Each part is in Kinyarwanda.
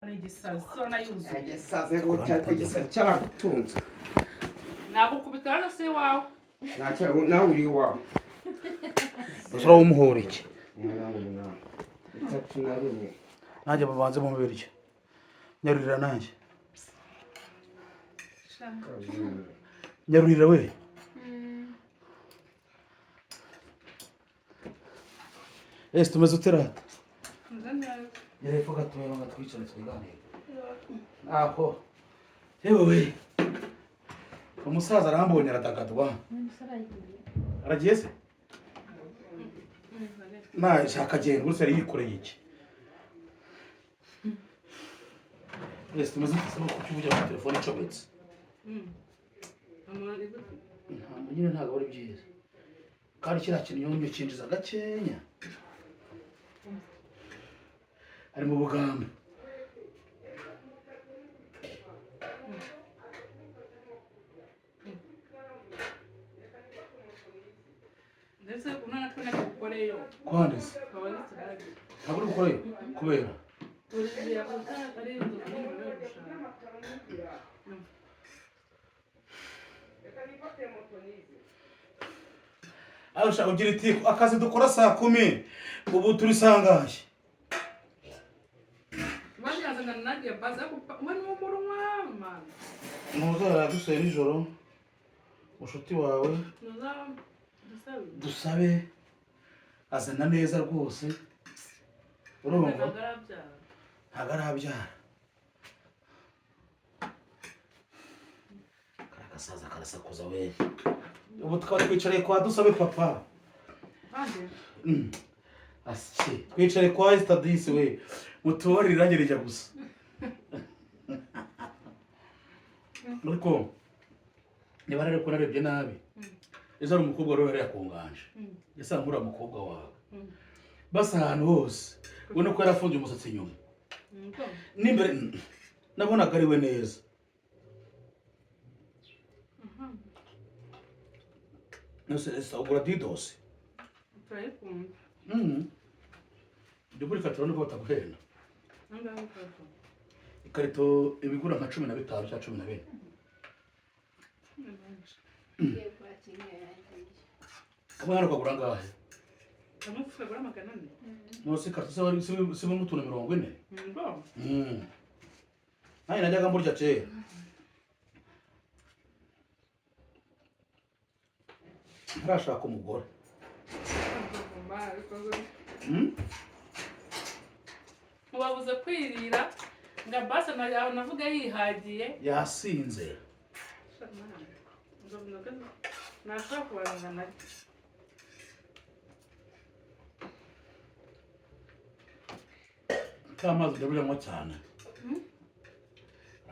Ni igisazi ubona yuzuye. Igisazi cyari igisazi cyaragutunze. Nagukubita hano si iwawe. Ntacyo, nawe uri iwawe. Gusa uramuhora iki? 8 8 31. Nanjye babanze mu biryo, nyarurira nanjye. Nyarurira we. Ese tumeze ute rata? Meze neza. Hepfo gatoya ngo twicare twiganire aho. Yewe we, umusaza arambonye aradagadwa. Aragiye se? Nashaka agenda gusa yari yikoreye iki? Ese tumeze ute se? Kuki uvugira kuri telefone icometse? Ntabwo nyine, ntabwo ari byiza, kandi kiriya kintu nyine cyinjiza gakenya ari mu bugambo. Ndetse umwana twe ntabwo ukoreyo. Kwanditse. Babanza turage. Ntabwo uri bukoreyo kubera Buri gihe yakoze ari inzu nini yo gushaka. Arusha ugira iti akazi dukora saa 10, ubu turi sangahe? Banyazana nagiye baza we ni umurwa mama. Ntuzara dusuye nijoro mushuti wawe. Nuza dusabe. Dusabe azana neza rwose, urumva? Ntabwo arabyara. Ntabwo arabyara. Karagasaza karasakuza we. Ubu tukaba twicariye kwa Dusabe papa. Bande. Asye twicare kwa Estadisi we, mutubarire irangi rijya gusa. Ariko niba rero ko narebye nabi, ejo hari umukobwa wari hariya ku nganje, ese nkuriya mukobwa wawe basa ahantu hose, ubona ko yarafunze umusatsi inyuma n'imbere, nabonaga ari we neza. Nose ese ugura didosi? Turayikunda. Jya ugura ikarito nubwo bataguhenda. Nangahe ikarito? Ikarito iba igura nka 15 cyangwa 14. Ni menshi. Kamwe hano kagura angahe? Kamwe kagura 400. Nose ikarito se wari si mo utuntu 40? Ngo. Nanjye najyaga mburya kera. Ntarashaka umugore. Mubabuze kwirira ngo basi navuga yihagiye. Yasinze. Nashobora kubaranga nayo. Kamazi ndabuyanywa cyane.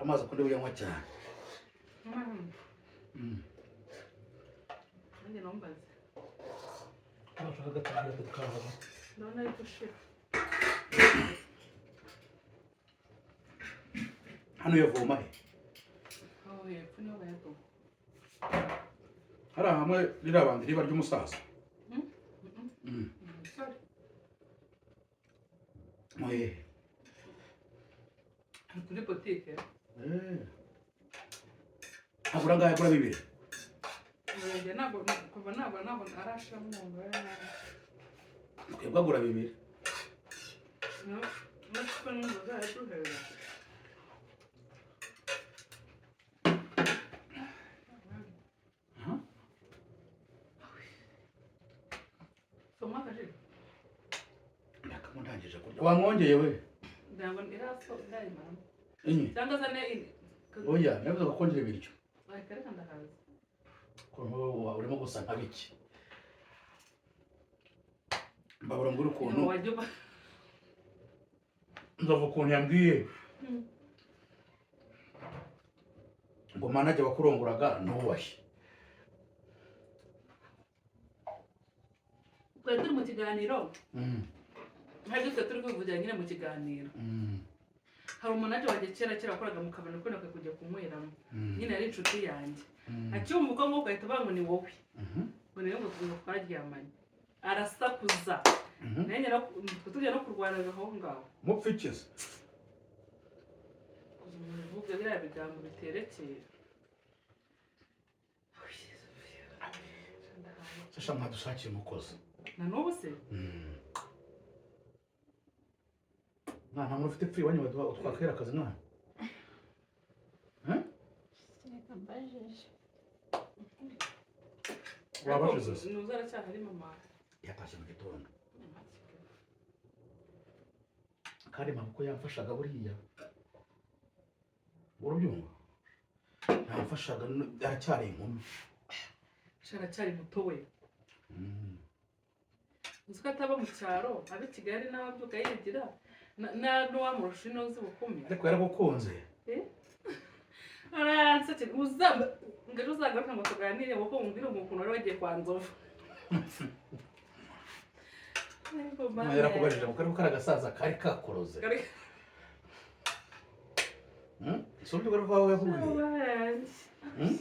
Amazi akunda kuyanywa cyane. Nanjye numbaze. Urashaka agatangira tukavaga. Ndabona ari gushira. Hano yavoma he? Aho hepfo niho bayaduha. Hari hamwe ririya bandi riba ry'umusaza. Umusore. Muhehe? Ni kuri botike. Agura angahe? Agura bibiri? Umurenge ntabwo kuva ntabwo arashiramo umugore nabi. Twebwe agura bibiri. No, no kuko n'inzu zayaduhera. Aha. Soma akaji. Ndakamo ndangije kurya. Wamwongeye we? Ntabwo iraso ndayimaramo. Enye. Cyangwa se ne ine. Oya, navuze ko kongera ibiryo. Reka reka ndahaza. Ukuntu urimo gusa nka biki. Mbabura mbwira ukuntu. Wajya uba. Nzovu ukuntu yambwiye. Ngo manajya wakuronguraga ntubashye. Twari turi mu kiganiro. Hari ibyo turi kwivugira nyine mu kiganiro. Hari umunajya wanjye kera kera wakoraga mu kabari nakundaga kujya kunyweramo. Nyine yari inshuti yanjye. Acyumva uko nguko ahita avuga ngo ni wowe. Ngo niwe ngo twaryamanye. Arasakuza. Nanjye tujya no kurwana aho ngaho. Mupfikize. Biriya bigambo biterekeye. Sasha, mwadushakiye umukozi. Na n'ubu se? Mwana, muntu ufite ipfa iwanyu baduha twakera akazi, mwana? Reka mbajije. Wabashize se? Nuza aracyahari mama? Yatashye mu gitondo. Kandi mama uko yamfashaga buriya, urabyumva, yamfashaga aracyari inkumi. Sha, aracyari muto we. Uzi ko ataba mu cyaro, aba i Kigali nawe abyuka yigira n'uwamurusha ino z'ubukumi. Ariko yaragukunze. Aransekera. Uzaba ngo ejo uzagaruka ngo tuganire, kuko umbwire ngo ukuntu wari wagiye kwa Nzovu. Ariko Mama mana yarakubajije ngo kari kari agasaza kari kakoroze. Si uburyo bwari bwawe yakubwiye? Abanjye. Hmm?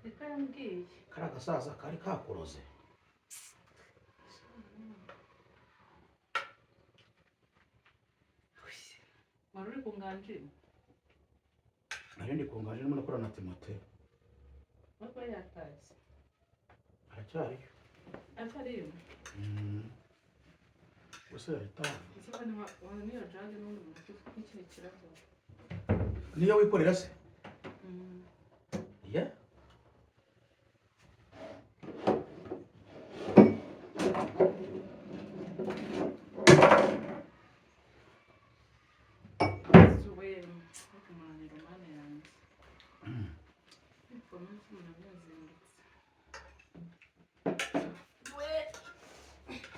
Niko yambwiye. Kari agasaza kari kakoroze. Wari uri ku nganji? Nari ndi ku nganje, ndimo nakora na Timote. Ariko yatashye? Aracyariyo. Atariyo? Gusa yahita Ese bane wa niyo jage n'undi muntu ufite n'ikindi kibazo? Niyo wikorera se? Ya. We, ariko umunaniro, mana yanjye. Ariko umunsi umuntu yazindutse. We.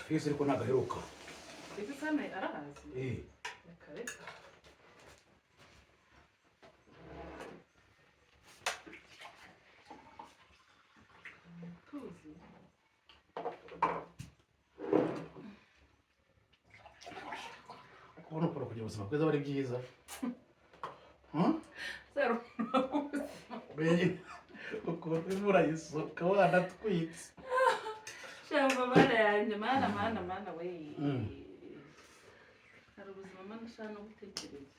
Fisi ariko ntabwo aheruka. Ese sana arahazi? Eh. Reka reka. Tuzi. Kubona ukuntu kugira ubuzima bwiza aba ari byiza. Huh? Zero ubuzima. Mbega ukuntu imvura yisuka wanatwitse. Shamba mana yanjye, mana mana mana we. Hari ubuzima mana ushaka no gutekereza.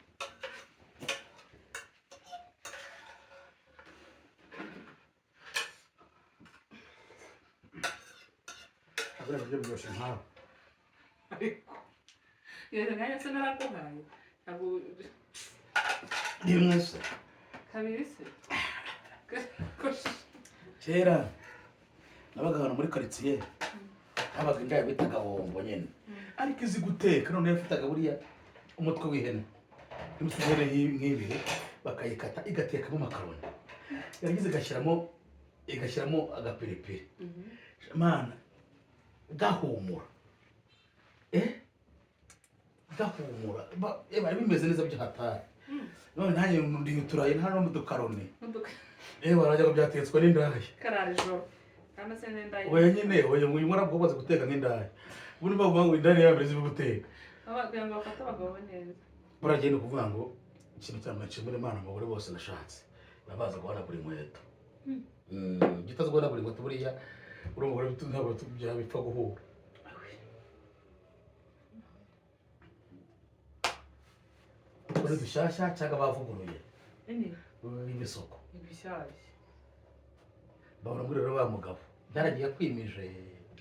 Ntabwo ibiryo biryoshye nkawe. Ariko iyo nkanya se naraguhaye. Ntabwo Rimwe se? Kabiri se. Kera nabaga ahantu muri karitsiye habaga indaya bitaga Bombo nyine, ariko izi guteka. Noneho yafitaga buriya umutwe w'ihene, umutwe w'ihene nk'ibiri, bakayikata igatekamo makaroni, yarangiza igashyiramo agapiripiri, mana, gahumura, gahumura. Bari bimeze neza by'ahatari. None nanjye ndi uturayi nta no mu dukaroni. Barajya ngo byatetswe n'indaya. Karara ijoro. Kandi se n'indaya. Oya nyine, oya, ngo uyu mwana bazi guteka nk'indaya. Ubundi bavuga ngo indaya niyo ya mbere izi guteka. Kugira ngo bafate abagabo neza. Buragiye ni ukuvuga ngo ikintu cya mbere nshimira Imana, abagore bose nashatse baba bazi guhanagura inkweto. Iyo utazi guhanagura inkweto, buriya uri umugore ntabwo byabipfa guhura. Utwo ni dushyashya cyangwa bavuguruye? Ini Imisoko. Ibishyashya. Babona muri rero wa mugabo byaragiye kwimije.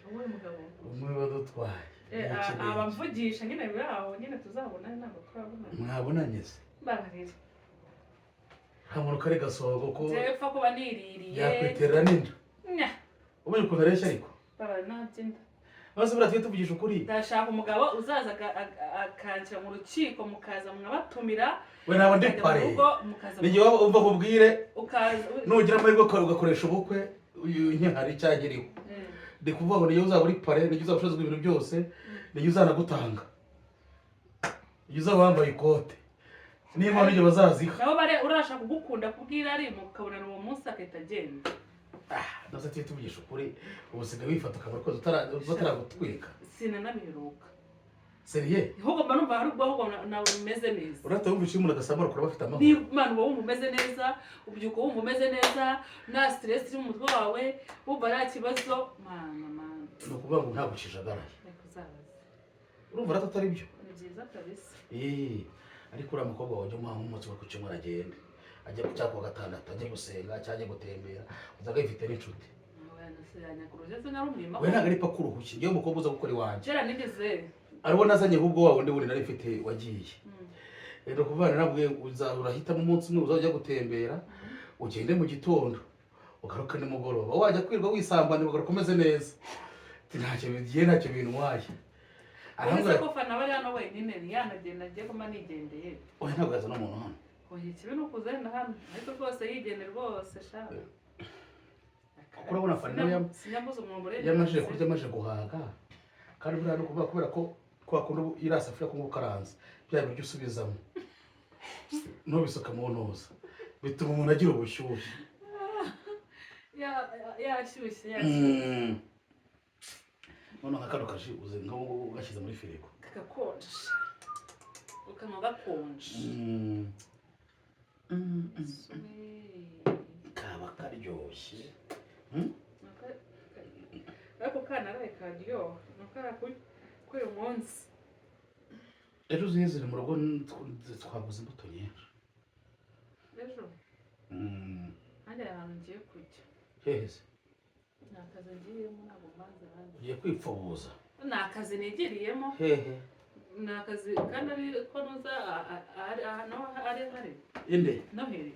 Uwuhe mugabo? Umwe wadutwaye. Iki n'iki. Abamvugisha nyine biri aho nyine, tuzabona, ntabwo turabona. Mwabonanye se? Mbabarira. Nta muntu kari gasogo ko Njyewe pfa kuba niririye. Yakwiterera n'inda. Nya. Umenye ukuntu areshya ariko. Mbabarira, ntabyinda. Maze buriya tujye tuvugisha ukuri. Ndashaka umugabo uzaza akanshyira mu rukiko, mukaza mwabatumira. We ntabwo ndi Mukajya mu pare. rugo, mukaza. N'igihe waba umva nkubwire, ukaza. Nugira amahirwe ugakoresha ubukwe uyu nkihari cyangwa iriho, ndi kuvuga ngo niyo uzaba uri pare, niyo uzaba ushinzwe ibintu byose, niyo uzanagutanga, niyo uzaba wambaye ikote niba n'igihe bazaziha. Nabo bare urashaka kugukunda kubw'irari, mukabonana uwo munsi agahita agenda. Maze tujye tuvugisha ukuri, ubu usigaye wifata ukabura koza bataragutwika. Sinanabiheruka. Sérieux? Ahubwo mba numva hari ubwo ahubwo nawe umeze neza. Urahita wumva iyo umuntu adasamara ukura bafite amahoro. Niba Imana uba wumva umeze neza, ubyuka wumva umeze neza, nta stress iri mu mutwe wawe, wumva nta kibazo, mana mana. Ni ukuvuga ngo ntabwo ukijagaraye. Reka uzabaze. Urumva rero atari byo. Ni byiza kabisa. Eh, Ariko uriya mukobwa wajya umuha nk'umunsi wa ku cyumweru agende ajya ku cyangwa kuwa gatandatu ajye gusenga cyangwa ajye gutembera, usanga yifite n'inshuti. We ntabwo ari paka uruhushya. Ngewe umukobwa uza gukora iwanjye Kera nigeze ariwo nazanye, ahubwo wa wundi wundi nari mfite wagiye. Rero kuvuga narabwiye urahitamo umunsi umwe uzajya gutembera, ugende mu gitondo ugaruke nimugoroba, wajya kwirirwa wisambana ugaruka umeze neza. Ati, ntacyo bigiye, ntacyo bintwaye. Uretse Arambwira ko fana aba ari hano wenyine, ntiyanagenda, agiye kuba nigendeye. Oya, ntabwo yazana umuntu hano. Oya, ikibi ni ukuza wenda hano, ariko rwose yigende rwose sha. Kuko urabona Fani nawe Sinyamuze umwambaro. Yamajije kurya, amaze guhaga, kandi buriya no kuvuga kubera ko kwa kundi ubu iriya safuriya kuba ukaranze bya biryo usubizamo ntubisuka mu ntuza, bituma umuntu agira ubushyuhe. Yashyushye, yashyushye. Noneho nka kano kaji uzi nk'ubu ngubu ugashyize muri firigo Kagakonje, ukanywa gakonje. Kaba karyoshye. Ariko kanaraye karyoha, ni ukara kuri uyu munsi. Ejo uzizire mu rugo, twaguze imbuto nyinshi. Ejo nanjye hari ahantu ngiye kujya. Hehe se? Ni akazi ngiyemo, ntabwo mbanze nanjye. Ugiye kwipfubuza? Ni akazi nigiriyemo. Hehe? Ni akazi kandi ari ko nuza ari ahantu ari hari Inde? Noheli.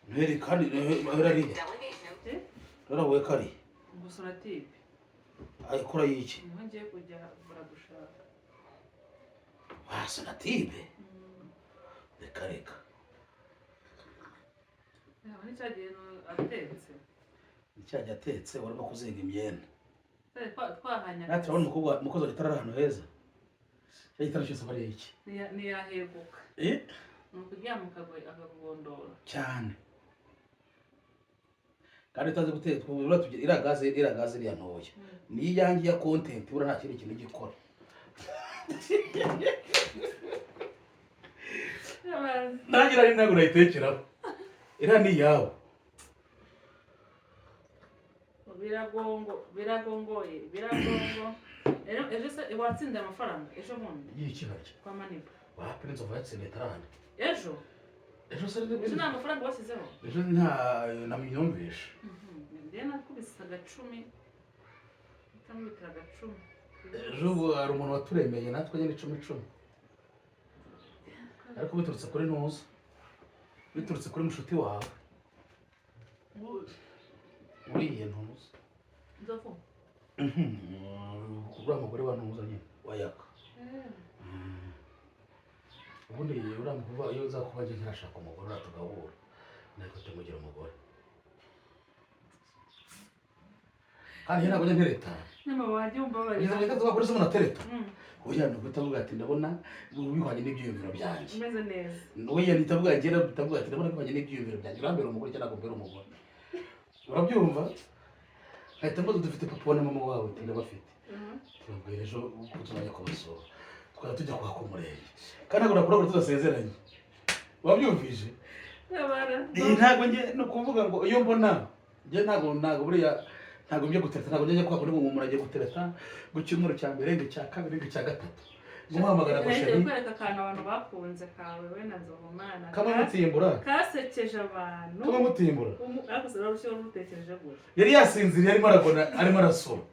Noheli kandi Noheli arihe? Eh? Noheli kari Gusura tipe. Ayikora yiki? Niho ngiye kujya, baragushaka. Wa sonatibe, reka reka. Yaba ni cya gihe atetse. Icyagiye atetse warimo kuzinga imyenda. Twahanye. Natwe turabona umukobwa, umukozi wa gitara ari ahantu heza, cya gitara cyose aba ari iki. Ntiyaheguka. Eh? Ni ukuryama akakugondora. Cyane, kandi utazi guteka buriya tugira iriya gaze, iriya gaze iriya ntoya ni iyanjye ya content, buriya nta kindi kintu gikora. Nanjye nari ntabwo nayitekeraho, iriya ni iyawe. Biragongo, biragongoye, biragongo. Ejo se watsinze amafaranga ejo bundi? Y'ikibarya. Kwa Maniba. Wapi, n'inzovu yatsindiye tarane. Ejo. Ejo se? Ejo nta mafaranga bashyizeho? Ejo nta namyumvishe. Njyewe nakubise agacumi, ndamubitira agacumi. Ejo ubu hari umuntu waturemeye natwe nyine icumi icumi, ariko biturutse kuri ntuza, biturutse kuri mushuti wawe uriye ntuza. Nzovu. Uriya mugore wa ntuza nyine wayaka. Ubundi uriya mukobwa iyo nza kuba njye ntarashaka umugore, uriya tugahura ntabwo tumugira umugore, kandi njye ntabwo njya ntereta. Nyama wajya umbabarira. Ugeze ngo kuri se umuntu atereta? Oya, ni uguhita avuga ati ndabona bihwanye n'ibyiyumviro byanjye. Umeze neza. Oya, nitavuga njye, ndavuga ati ndabona bihwanye n'ibyiyumviro byanjye, urambera umugore cyangwa ntabwo mbera umugore, urabyumva? Nkahita mbaza dufite papa na mama wawe, ati ndabafite. Tubabwira ejo uko tuzajya kubasura, tukajya tujya kwaka umurenge, kandi ntabwo nakora tudasezeranye, wabyumvise? Nyamara. Iyi ntabwo njye ni ukuvuga ngo iyo mbona njye ntabwo buriya ntabwo njya gutereta, ntabwo njya kwa kundi ngo umuntu agiye gutereta ngo icyumweru cya mbere, ngo icya kabiri, ngo icya gatatu, ngo umuhamagara ngo Ngiye chéri. kwereka akantu abantu bakunze kawe we na Nzovumana. Kamwe mutimbura. Kasekeje abantu. Kamwe mutimbura. Ariko se wari ushyira urutekereje gutya? Yari yasinziriye, arimo aragona, arimo arasura.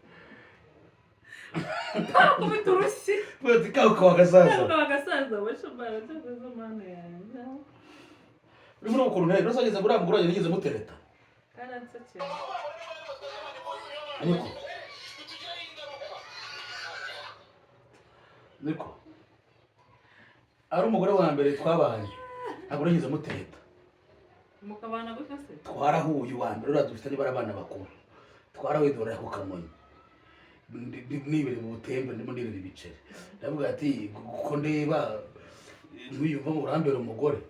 Kubita urushyi. Ati kawe kawa gasaza. Kawe gasaza we, shobora cyakoze mana yanjye. Urimo urabona ukuntu ntari rero ageze muri mugore wanjye nigeze mutereta. Karansekeje. Niko ari umugore wa mbere twabanye, ntabwo nigeze mutereta. Mukabana gutya se? Twarahuye uwa mbere, uriya dufite niba ari abana bakuru, twarahuye duhurira ku Kamonyi. Nibereye mu butembe, ndimo nirira ibiceri, ndavuga ati kuko ndeba nkwiyumvamo urambera umugore.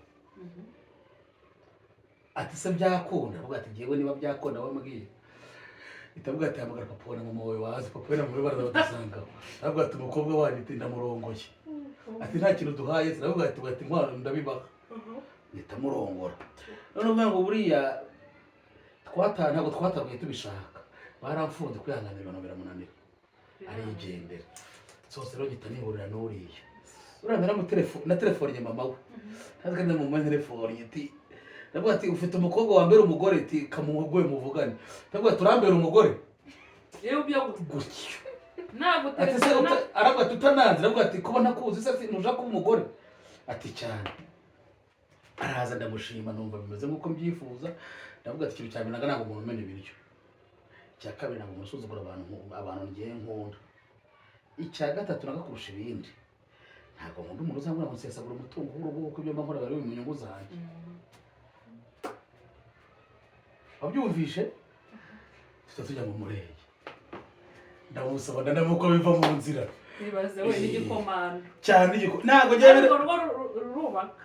Ati se byakunda? Avuga ati ngewe niba byakunda wambwiye. Itavuga ati hamagara papa na mama wawe wazi, papa we na mama we baraza badusangaho. Aravuga ati umukobwa wanyu, ati ndamurongoye, ati nta kintu duhaye. Sinavuga ati inkwano ndabibaha, mpita murongora. None uvuga ngo buriya twata ntabwo twataguye tubishaka, baramfunze, kwihanganira ibintu biramunanira, arigendera. Sose rero mpita nihurira n'uriya. Uriya na telefone mama we ntazi kandi mu telefone ati, ndavuga ati ufite umukobwa wambera umugore, ati kamugoye muvugane. Ndavuga ati urambera umugore? Yewe ubyo gutyo. Ntabwo Ati se telefone aravuga ati utananze. Aravuga ati kuba ntakuzi se ntushaka kuba umugore? Ati cyane. Araza ndamushima, numva bimeze nk'uko mbyifuza. Ndavuga ati ikintu cya mbere ntabwo umuntu umena ibiryo, icya kabiri ntabwo umuntu usuzugura abantu, abantu ngiye nkunda, icya gatatu naga kurusha ibindi ntabwo nkunda umuntu uzambwira ngo nsesagura umutungo w'urugo, kuko ibyo mba nkora biba biri mu nyungu zanjye. Wabyumvishe? Tuta tujya mu murenge, ndamusaba ndanamuko biva mu nzira. Ibaze we n'igikomando. Cyane, ntabwo njyewe Ariko urwo rurubaka.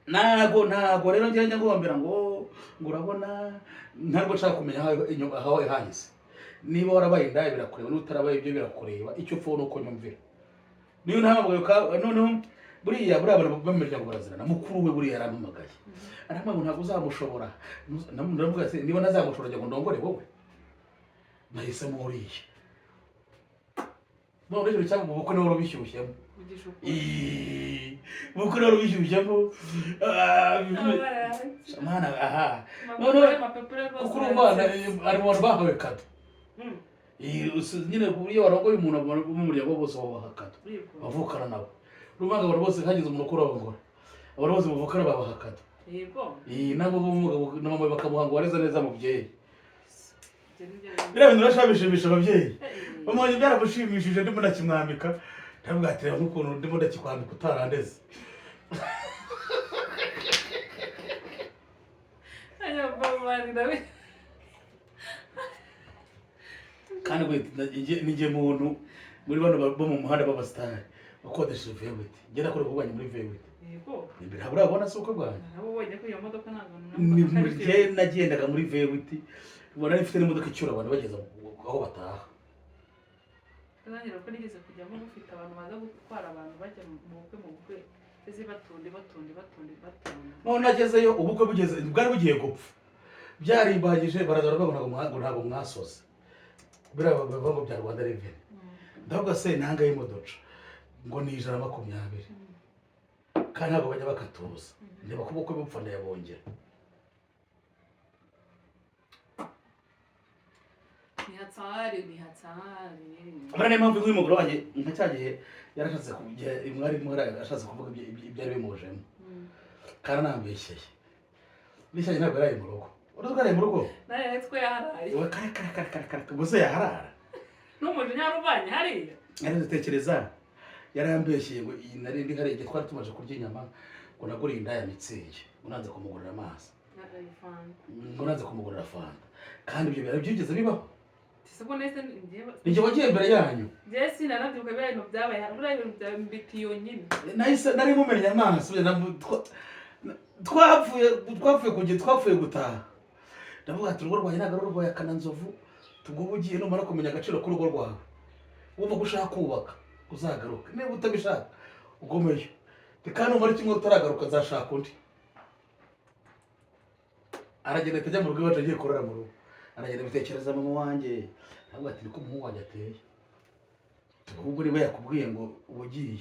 Ntago rero njyewe njya ngombera ngo urabona, ntabwo nshaka kumenya aho inyuma aho hahise. Niba warabaye indaya birakureba, niba utarabaye ibyo birakureba. Icyo upfa ni uko nyumvira niyo ntahamagaye. Noneho buriya abantu bo mu miryango barazirana. Mukuru we buriya yarampamagaye, arampamagaye ngo ntabwo uzamushobora. Ndavuga ati niba ntazamushobora njya ngo ndongore wowe, nahisemo uriya. None ijoro cyangwa mu bukwe niwe wari ubishyushyemo. Vugisha ukuri. Iiii, ubukwe niwe wari ubishyushyemo. Mwana aha. Kuko urumva ari mu bantu bahawe kado. Nyine iyo warongoye umuntu wo mu muryango bose babaha kado, bavukana nabo. Urumva ngo abantu bose hagize umuntu ukurongora, abantu bose bavukana babaha kado. Iyi nabo b'umugabo na mama bakamuha ngo wareze neza mubyeyi. Biriya bintu urashaka bishimisha ababyeyi. Mama wanjye byaramushimishije, ndimo ndakimwambika, ndavuga ati reba nk'ukuntu ndimo ndakikwambika utarandeze. Kandi ni njye muntu muri bano bo mu muhanda b'abasitari bakodesheje vewiti. Njye nakora ubukwe bwanjye muri vewiti. Imbere ntabwo urabona si ubukwe bwanjye. Ni muri njye nagendaga muri vewiti, ubona nari mfite n'imodoka icyura abantu bageza aho bataha. Nanjye ko nigeze kujyamo mufite abantu baza gutwara abantu bajya mu bukwe ese batonde batonde batonde batonde. None nagezeyo ubukwe bugeze bwari bugiye gupfa, byarimbagije, baraza baravuga ngo ntabwo mwasoze biriya bavuga ngo bya Rwanda Revenue. Ndavuga se nanga y'imodoka ngo ni 120, kandi ntabwo bajya bakatuza ndeba ko ubukwe bupfa ndayabongera. Ni hatari, ni hatari. Buriya niyo mpamvu nk'uyu mugore wanjye nka cya gihe yarashatse kujya mwari mwari ashatse kuvuga ibyari bimujemo, kandi anambeshyeye bishyanye. Ntabwo yaraye mu rugo, uruzi ko yaraye mu rugo. Nawe twe yaharaye. Iwe kare kare kare kare kare, ubwo yaharara. N'umujinya waruvanye hariya. Nari dutekereza yarambeshyeye ngo iyi nari ndi hariya igihe twari tumaze kurya inyama, ngo naguriye indaya mitsingi, ngo nanze kumugurira amazi, ngo nanze kumugurira fanta, kandi ibyo bintu byigeze bibaho? Sibwo nese njyewe. Nijye wagiye imbere yanyu. Njyewe sinanabyibuka biriya bintu byabaye, biriya bintu bya mbitiyo nyine. Nahise nari mumennye amaso, twapfuye kujya, twapfuye gutaha. Ndavuga ati urugo rwanjye ntabwo ari urwa Yakananzovu. Tubwo ugiye numara kumenya agaciro k'urugo rwawe, wumva ko ushaka kubaka uzagaruka, niba utabishaka ugumeyo. Kandi numara kimwe utaragaruka nzashaka undi. Aragenda ahita ajya mu rugo iwacu, agiye kurara mu rugo. Aragenda abitekereza mama wanjye, aravuga ati niko umuhungu wanjye ateye. Ahubwo niba yakubwiye ngo ugiye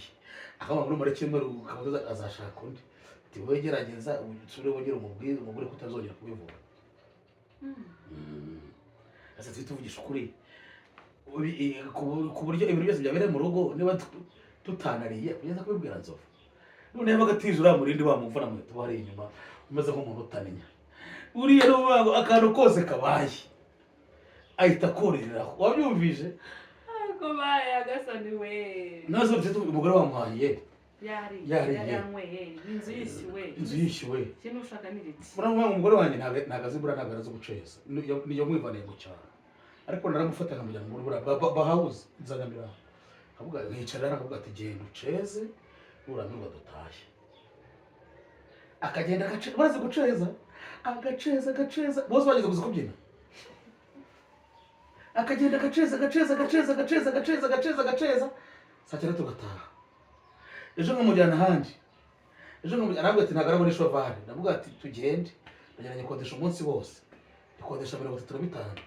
akavuga ngo numara icyumweru ukaba azashaka undi, ati wowe gerageza usubire wongere umubwire umugore ko utazongera kubivuga. Ese tujye tuvugisha ukuri ku buryo ibintu byose byabereye mu rugo, niba tutanariye kugeza kubibwira Nzovu. None yabaga atije uriya murindi wa muvuna muheto wari inyuma umeze nk'umuntu utamenya, uriya ni ukuvuga ngo akantu kose kabaye ahita akuriraho, wabyumvise? Ariko baye agasani we. Nazo umugore wamuhaye. Yariye. Yariye. Yanyweye, inzu yishyuwe. Inzu yishyuwe. Ikintu ushaka ni iki? Muravuga ngo umugore wanjye ntabwo azi buriya, ntabwo azi guceza, niyo mwivaniye mu cyaro, ariko naramufata nkamujyana muri buriya bahawuze nzanyamiranga, nkavuga nkicara, nkavuga ati genda uceze nurambirwa dutahe. Akagenda agace, bazi guceza, agaceza agaceza, bose bageze kuza kubyina, akagenda agaceza agaceza agaceza agaceza agaceza agaceza agaceza, saa cyenda tugataha. Ejo nkamujyana ahandi, ejo nkamujyana, arambwira ati ntabwo arabona ishovari. Ndavuga ati tugende, ndagenda nyikodesha umunsi wose, ikodesha 35,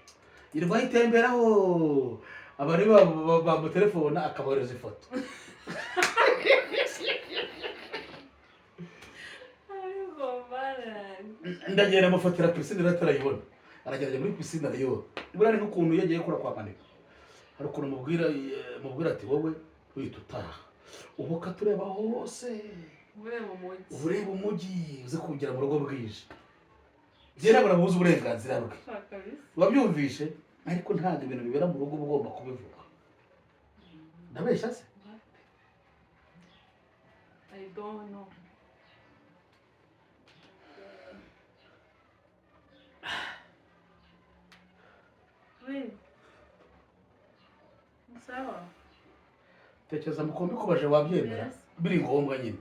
yirirwa ayitemberaho, abari bamutelefona akabohereza ifoto. Ariko barani. Ndagenda mufatira pisine rero atarayibona, aragenda ajya muri pisine arayoba. Buriya ni nk'ukuntu iyo agiye gukora kwa Maneko, hari ukuntu mubwira ati wowe uhita utaha, ubu ukatureba hose. Ureba umujyi. Uba ureba umujyi, uze kugera mu rugo bwije. Njye ntabwo nabuze uburenganzira bwe. Shaka bisa. Wabyumvishe, ariko ntabwo ibintu bibera mu rugo uba ugomba kubivuga. Ndabeshya se? I don't know. Oui. Sawa. Tekereza mukombe kubaje, wabyemera? Yes. Biri ngombwa nyine.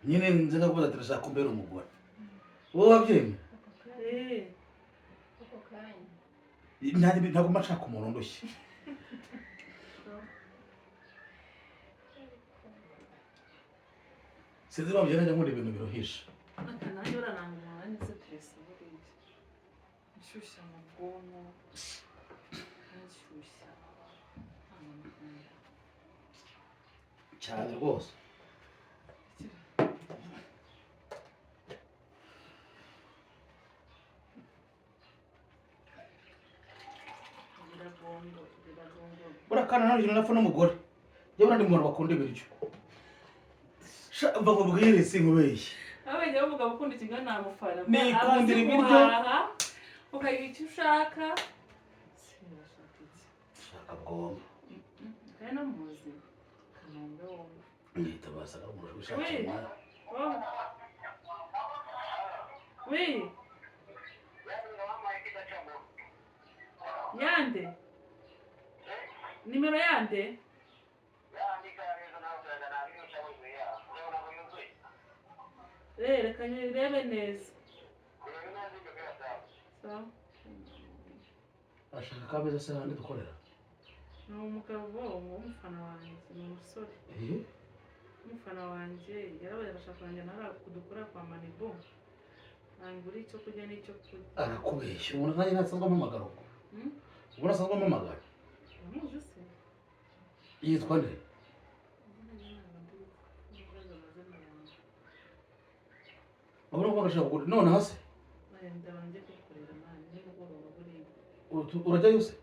Nyine nzi nkakubaza ati ndashaka kumbera umugore, wowe wabyemera? Eh. Ako kanya. Ntabwo mba nshaka umuntu ndushye. Sinzi impamvu njya nkunda ibintu biruhisha. Aka nanjye urananga umuntu anyuze teresa buriya. Inshyushya mu bwonko. Kanshyushya. Ntabwo nkunda. Cyane rwose. Biragondo, biragondo. Buriya kandi nta kintu napfa n'umugore. Njye buriya ndi mu bantu bakunda ibiryo. Sha, mva nkubwire, sinkubeshye. Abajya bavuga gukunda ikigo namufana. Nikundira ibiryo. Ukagira icyo ushaka. Sinashaka iki. Shaka bwomba. Kandi no muzi. Kanombe wowe. Nitabaza umuntu wishakira Oui. umwanya. Oh. Oui. Yande. Nimero yande? Reka nyirebe neza. Sawa. Arashaka kabeza se handi dukorera? Ni umugabo w'umufana wanjye, ni umusore. Eh? Umufana wanjye yarabaye arashaka kurangira nawe kudukora kwa Manibu. Nangura icyo kurya n'icyo kurya. Arakubeshya. Umuntu nkanjye ntasanzwe ampamagara ubwo. Hmm? Ubwo ntasanzwe ampamagara. Uramuzi se? Yitwa nde? Ubona ko agashaka kugura none hasi? Ndabona njye kugukorera mani nimugoroba buriya. Urajyayo se?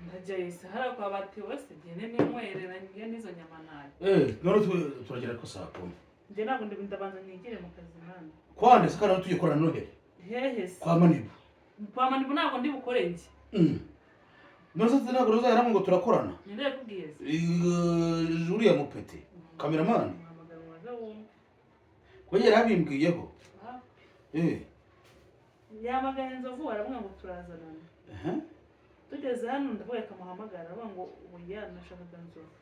Ndajyayo se hariya kwa Batewe se ngende ninywerera njye n'izo nyama nayo. Eh, none turagera ko saa 10. Njye ntabwo ndi ndabanza nigire mu kazi mani. Kwande se kandi tugiye korana Noheli? Hehe se? Kwa Manibu. Kwa Manibu ntabwo ndi bukore njye. None se ntabwo ruzahera ngo turakorana? Ninde yakubwiye se? Eh, uriya mupeti. Cameraman. Muhamagara waza wumve. Ko yari abimbwiyeho. Ah. Eh. Yamagaye Nzovu aramubwira ngo turazanana. Eh. Tugeze hano ndavuga akamuhamagara aravuga ngo oya nashakaga Nzovu.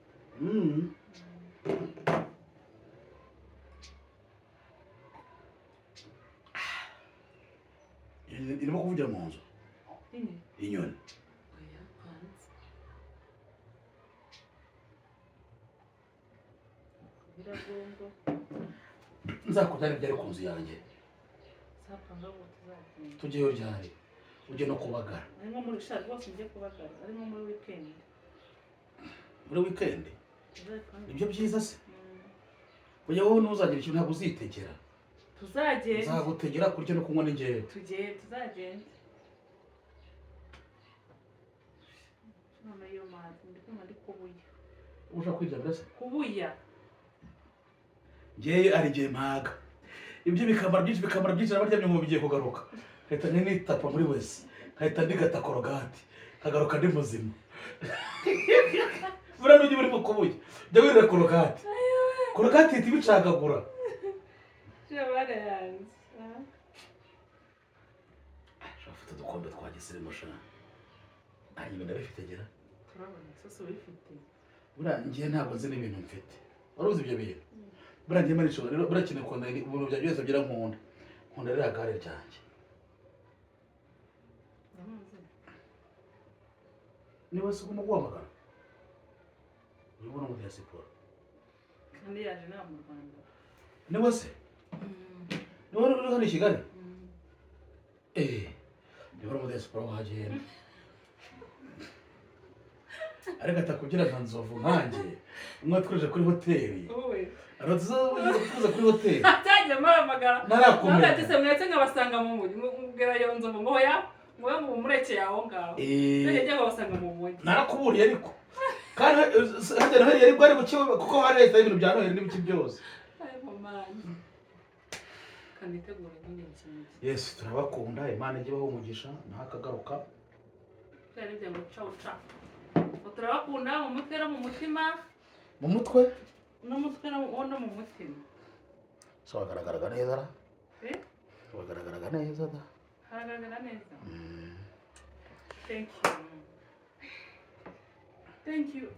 Irimo kuvugira mu nzu. Inye? Inyoni. Oya hanze. Biragongo. Nzakujyana ibyari ku nzu yanjye. Zapanga ngo tuzagenda. Tujyeyo ryari? Ujye no kubagara. Ari nko muri shaka rwose njye kubagara. Ari nko muri weekend. Muri weekend? Tuzapanga. Nibyo byiza se? Oya wowe ntuzagira ikintu, ntabwo uzitegera. Tuzagenda. Nzagutegera kurya no kunywa n'ingewe. Tugende, tuzagenda. None iyo mazi ndi kumva ndi kubuya. Ushaka kwirya mbese? Kubuya. Njyewe ari igihe mpaga. Ibyo bikamara byinshi, bikamara byinshi, nabaryamye ngo bigiye kugaruka. Nkahita nitapa muri wese. Nkahita ndigata korogati. Nkagaruka ndi muzima. Buriya n'ujya urimo kubuya. Jya wirira korogati. Korogati ihita ibicagagura. Barayanze. Ufite udukombe twa gisirimu sha. Nta ibintu ndabifite gira. Turabona sose ubifite. Buriya njye ntabwo nzi n'ibintu mfite. Wari uzi ibyo bintu? Buriya njye mari nshobora rero buriya kintu nkunda ibintu byanjye byose byera nkunda. Nkunda ririya gare ryanjye. Uramuzi? Niba se ugomba guhamagara? Uri kubona mu diaspora. Kandi yaje nawe mu Rwanda. Niba se? Niba uri hano i Kigali? Eh, niba uri mu diaspora wahagenda. Ariko atakugira nka nzovu nkanjye, umwe atwirije kuri hoteli. Wowe. Aratuza kuri hoteli. Cyagiye mpamagara. Narakomeye. Nawe ati se mwese nkabasanga mu mujyi, mubwira iyo nzovu ngo hoya, ngo ngo umurekeye aho ngaho. None njya nkabasanga mu mujyi. Narakuburiye ariko kandi hajya Noheli yari bwari buke, kuko hari leta y'ibintu bya Noheli n'ibiki byose. Ay, mama. Kanitegure nyine ikintu. Yesu, turabakunda. Imana ijye ibaha umugisha ntakagaruka. Byari byo ngo cawu cawu. Ngo turabakunda mu mutwe no mu mutima. Mu mutwe. N'umutwe no mu mutima. So wagaragaraga neza ra. Eh? Wagaragaraga neza da. Haragaragara neza. Thank you. Thank you.